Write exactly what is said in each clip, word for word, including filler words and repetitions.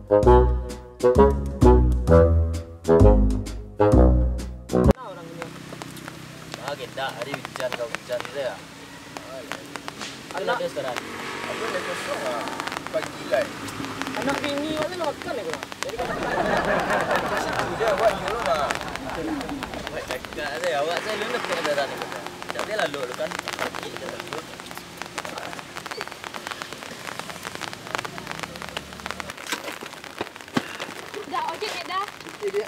Ah, gendak, ari hujan ka hujan tu ya. Anak. Ada sekarang. Aku dah kosong lah. Pagi lai. Anak bini awak tu nak makan ya, kurang? Jadi kau makan. Situ je, awak nyuruh lah. Awak cakap je, awak tu lu nak kena dah ni. Tak boleh lah lu, lu kan. Sakit je lah lu. Dah, ojek, Dek, dah. Okey, Dek.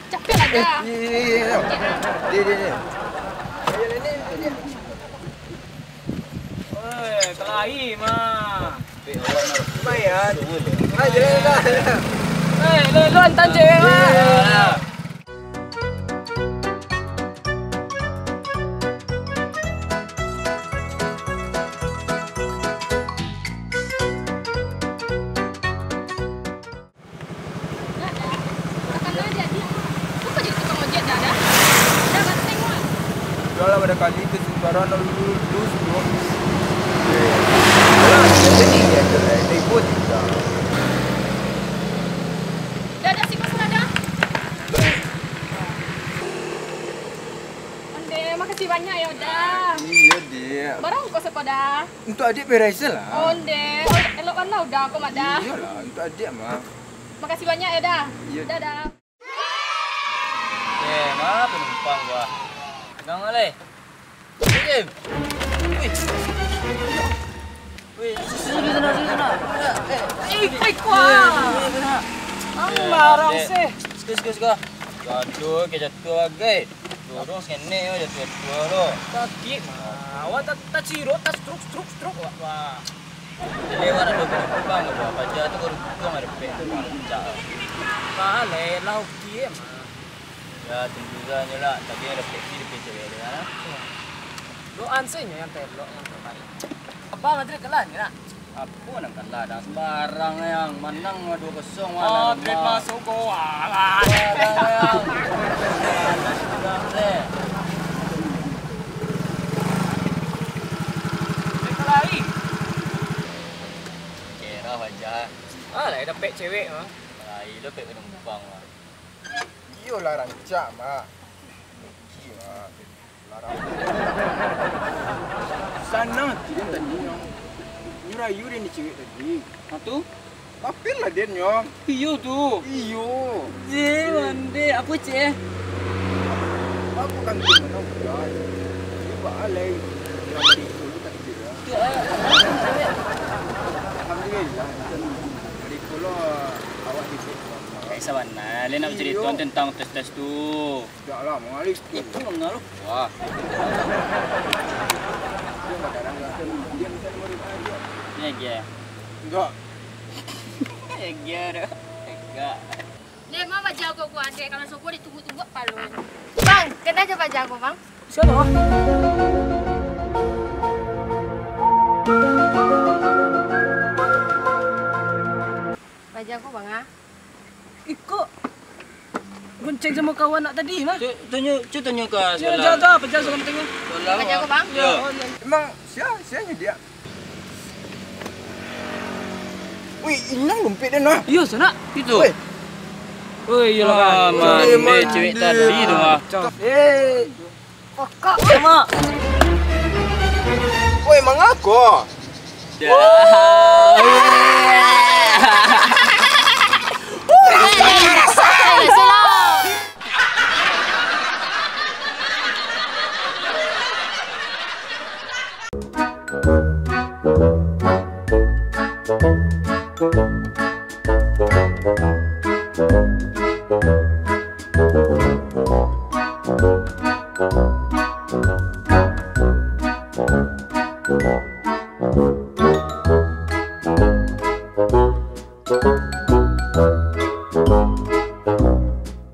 Capek lah, dah. Ojek, dah. Oi, kelahi mah. Lumayan. Ayo, dah. Eh, lu, lu hantam cewek mah. Nak, dah. Takkan lah jadi. Kau jadi tukang ojek dah, dah. Dah ganteng lah. Udah lah, pada kali itu sekarang lu, lu, lu suruh. Eh, alah, jadi ni, ya, ribut juga. Dah, dah, siko sudah, dah. Onde, makasih banyak yo, dah. Iyo, Dek. Barang ko seko, dah. Untuk adik Peraisel lah. Onde, elok kan lah udah ko mah, dah. Iyolah, untuk adik mah. Makasih banyak yo, dah. Iyo. Dadah. Eh, ma penumpang gua. Tenang lah, leh. Wih. Wih, sini, sini, sini, sini. Eh, eh, eh, kuah. Ang larang sih. Siko, siko, siko. Jatuh, ke jatuh agai. Dorong sekenek yo, jatuh-jatuh lo. Sakik mah. Awak tak, tak cirok, tak struk, struk, struk, wah, wah. Jadi, awak nak dua penumpang, dua paja tu baru untung ada pek tu, Bang. Pecah. Balai lah, oke mah. Ya, tunggu sajo lah. Tapi ada pek si, ada pek cewek dia, kan? Doan sajo yang telok, yang terbaik. Abang, Madrid kalah ni, nak? Apo nan kalah, dah sembarang yang manang dua kosong, oh, Madrid masuk gol lah. Sembarang yang. Sembarang, eh. Oke lah, wajah. Ah, lah, dapek cewek, ah. Lah, ilo pek penumpang, ah. Iyolah, rancak, Mak. Rugi, Mak. Larang. Sanang hati den tadi, nyo. Nyo rayu den di cewek tadi. Ha, tu? Bapil lah den, nyo. Iyo tu. Iyo. Eh, Wande, apo, Ceh? Apo kan tu, mana udah. Ini baalai. Yang di dulu tak kira. Tu, ah. Alhamdulillah. Dari pulau awak di sini. Eh, sabana, le nak cerita tentang tes-tes tu. Dak lah, mangalir. Itu mangaruh. Wah. Dia pacaran enggak? Dia bisa nomor lima aja. Ni aja. Enggak. Enggak dah. Enggak. Dek, ma baja ko kuadek, kalau soko ditunggu-tunggu palun. Bang, kena aja baja ko, Bang. Siapa? Baja ko, Bang, ah. Iko gonceng samo kawan nak tadi mah. Cu, tanyo, cu, tanyo ka. Yo, sekolah. Jauh tu, apa jauh sekolah tengah? Sekolah. Apa jauh, Bang? Yo. Emang sia, sia nyo dia? Wih, inang dompet dia nah. Iyo, sanak. Itu. Wih. Wih, iyolah, mande cewek tadi tu mah. Eh. Kokok sama. Woi, mangako?